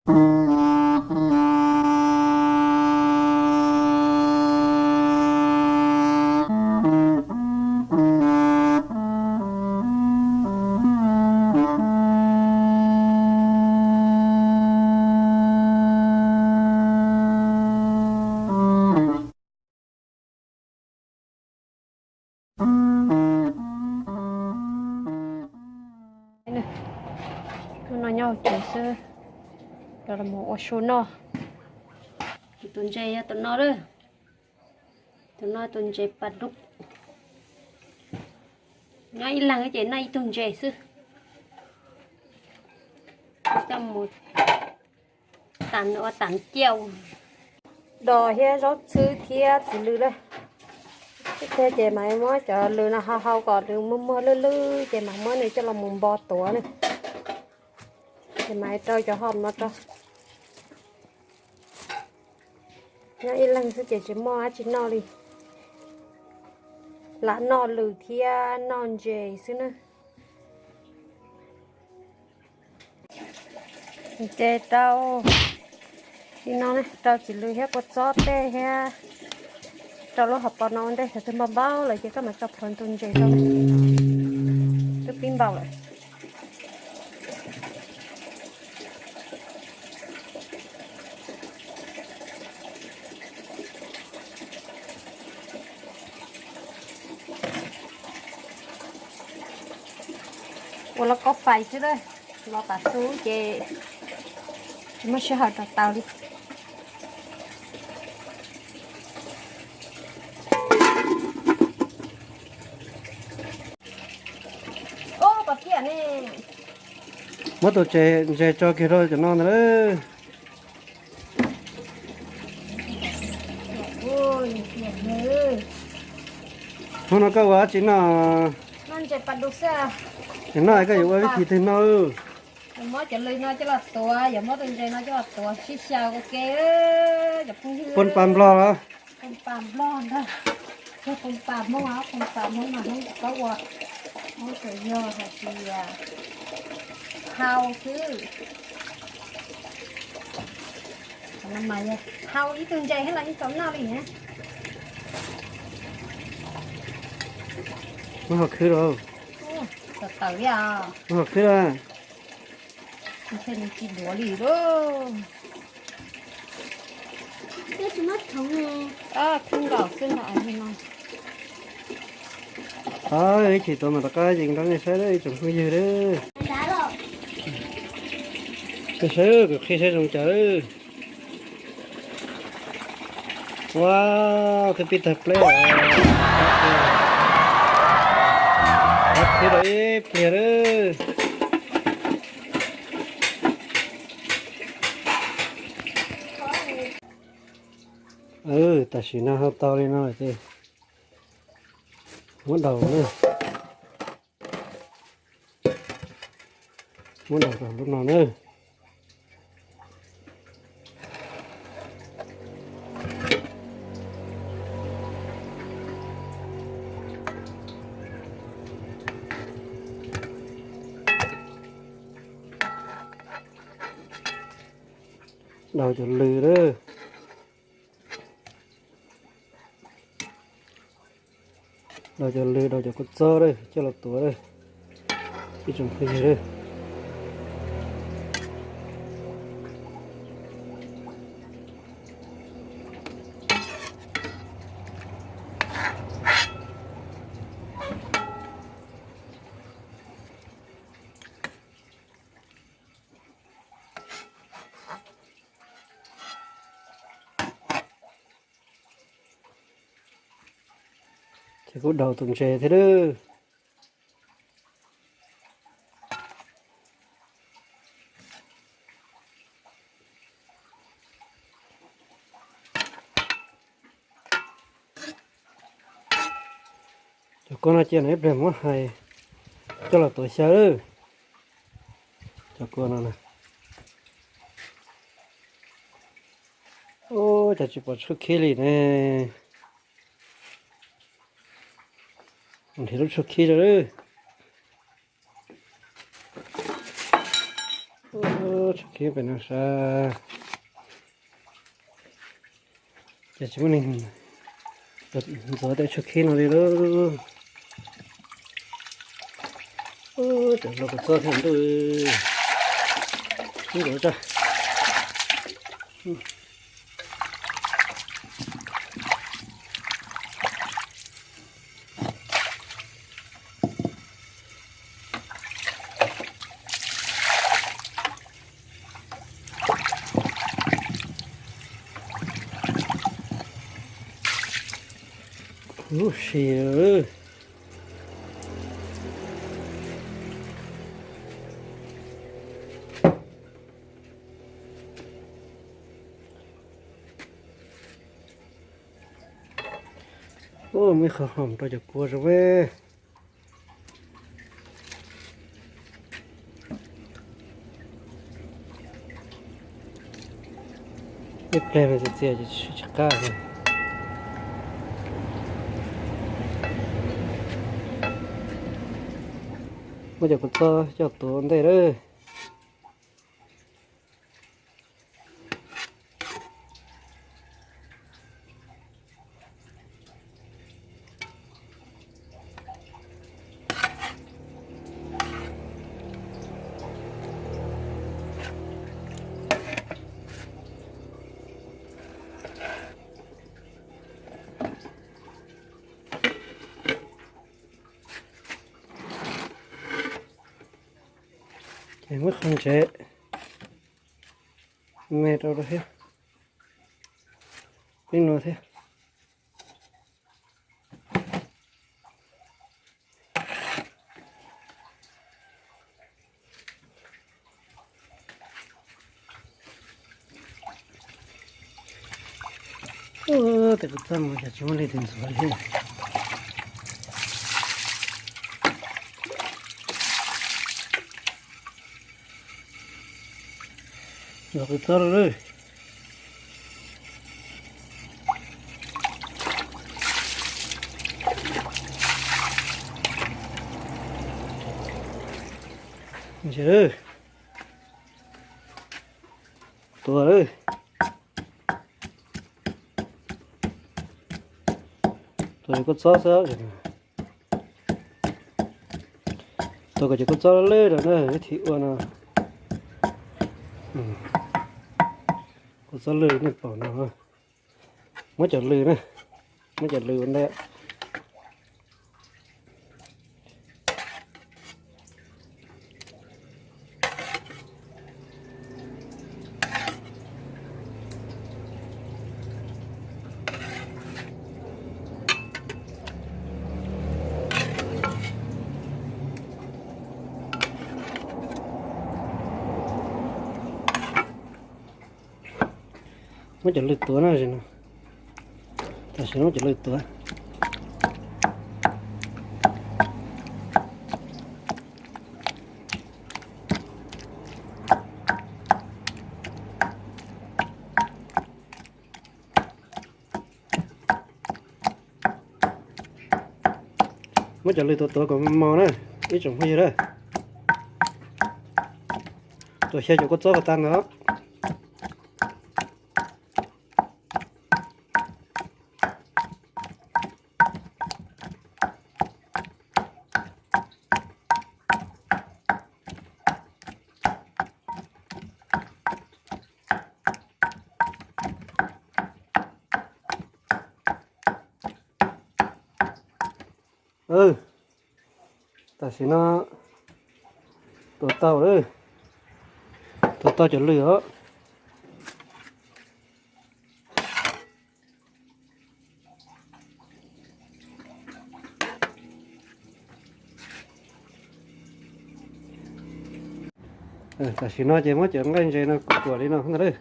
Hnub no nyob hauv tsev xwb, coj los mus ua su noj. Tus ntses yog tus no lawm, tus no tus ntses pas dub. Nyob ib leeg ces noj ib tug ntses xwb. Coj mus tam ua tam ciaj, dos thiab zaub txhwb thiab txiv lws lawm. Ib pliag ces mas muab cov lws no hau hau kom nws muag muag lwj lwj ces mas muab nws coj los mus npo tuav na. Ces mas rau cov hom no rau. Nyob ib leeg xwb ces tsis muaj dab tsi noj li, lam noj lws thiab noj ntses xwb na. Ces rau li no, rau txiv lws thiab kua txob tej thiab rau lub hauv paus no ua ntej, thaum twg npau npau lawm ces koj mam tso plhuav tus ntses rau. Twb pib npau lawm. Ua los koj fais xwb, los tas xub ces tsis muaj sij hawm rau taus li. Muab tus ntses tso kiag rau cov no ntag lauj. Hnub no koj ua dab tsi noj? Noj koj yuav ua vib thib twg noj? Muab cov lws no coj los tuav, yuav muab tus ntses no coj los tuav sib xyaw ua ke. Pob pas nplog los? Pob pas nplog ntag, yog pob pas Hmoob, pob pas Hmoob mas Hmoob tsis paub ua, Hmoob tsuas yog hais tias hau xwb. Hau ib tug ntses thiab los yeej tau noj li na. Muab hau khwb rau. Tawm tawm li os. Muab hau khwb rau. Tsis duav li lauj. Khwb nkaus xwb ntag no. Ib chim tuav mas rov qab yees rau nej saib ib tsoom phooj ywg. Nej saib kuv qhib saib zoo cas. Ua, twb pib tawg pleb. Qhib rau ib pliag lawm. Tam sim no hau tau li no ces muab daus na. Muab daus rau lub no na. Daus cov lws lawm. Daus cov lws, daus cov kua txob lawm coj los tuav lawm. Ib tsoom phooj ywg lawm. Ces kuj daus tus ntses thiab lawm. Cov kua no cia no ib pliag muab hais coj los tuav xyaw lawm. Cov kua no na. Ub, cas tsis pom tshuaj khib li ne. Nrhiav lub tshuaj khib rau lawm. Tshuab khib pem no sav. Ces tsis muaj neeg ntxuav tej tshuab khib no li lauj. Cov hluas kua txob thiab ntuj, ib nkaus tso. Huv si. Ua muaj ib qho hloov rau cov kua zoo me. Ib pliag txias txias ces tsis qab. Muab cov kua txob coj tuav ua ntej lawm. Ces muab qhov ntsev me rau thiab, peb no thiab. Tes kua txob no cas tsis muaj leej twg ntxuav li. Ntxuav kua txob lawm. Ntsia lawm. Tuav lawm. Tuav kua txob xwb. Tuav kom cov kua txob lwj lawm na, ib thim ua no. Kua txob lwj nej pom no. Muab cov lws na, muab cov lws ua ntej. Muab cov lws tuav na, tam sim no muab cov lws tuav. Muab cov lws tuav tuav kom mos na, ib tsoom phooj ywg na. Tuav xyaw cov kua txob kom tag ntawd. Tam sim no tuav tau lawm, tuav tau cov lws os. Tam sim no ces muab cov nqaij ntses no kuam li no ntag.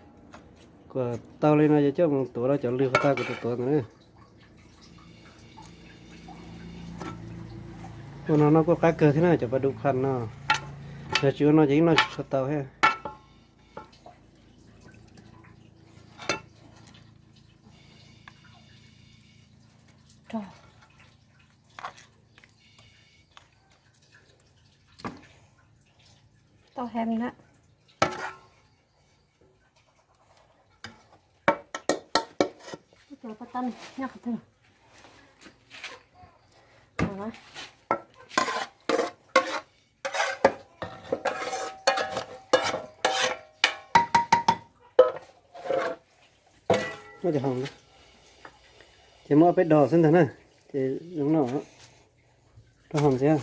Kuam tau li no ces coj mus tuav rau cov lws uas kuv tuav ntawd. Ua no noj kuj qab kawg thiab na, cov pas du phas no. Yog tsis ua no ces yeej noj tsis tshua tau thiab. Tau hem na. Paj tab nyob qhov twg? Ces muab ob peb dos xwb ntag na, ces zoo noj. Rau hauv ntxiv.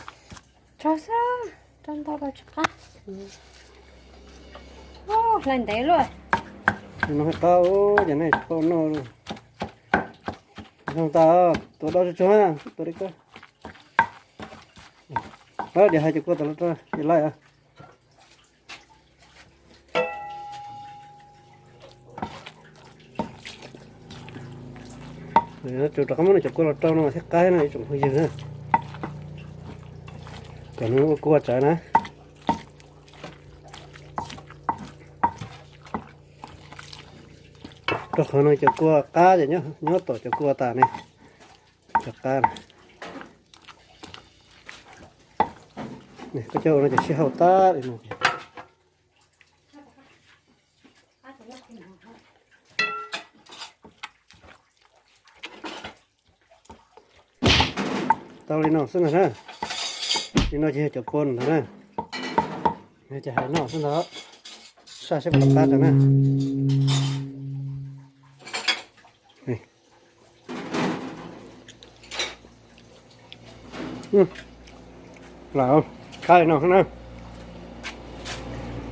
Rau xwb, rau ntau los tsis qab. Hlais ntev luaj. Noj qab, ces nej tsis paub noj. Zoo tas, tua do tsuag tsuag, tua li ko. Diam hais cov kua tas los rau ces laij. Tsuas rov qab muab nws cov kua los rau no thiaj qab no ib tsoom phooj ywg na. Kom nws ua kua tsawv na. Rau qhov no cov kua qab ces nyob tom cov kua tas ne. Cov qab, koj coj ua no ces sib hau tag li no. Tau li no xwb ntag na. Li no ces yog cov pon ntag na. Ces hais no xwb ntag. Saj seb puas tau qab tas na. Lam qab li no na.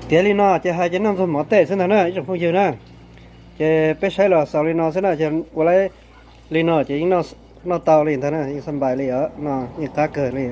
Tiav li no ces hais ces noj ntxuag mov tej xwb ntag na ib tsoom phooj ywg na. Ces peb saib los xaus li no xwb na, ces ua li no ces yeej noj tau li ntag na, yeej xab npais li os, no yeej qab kawg li.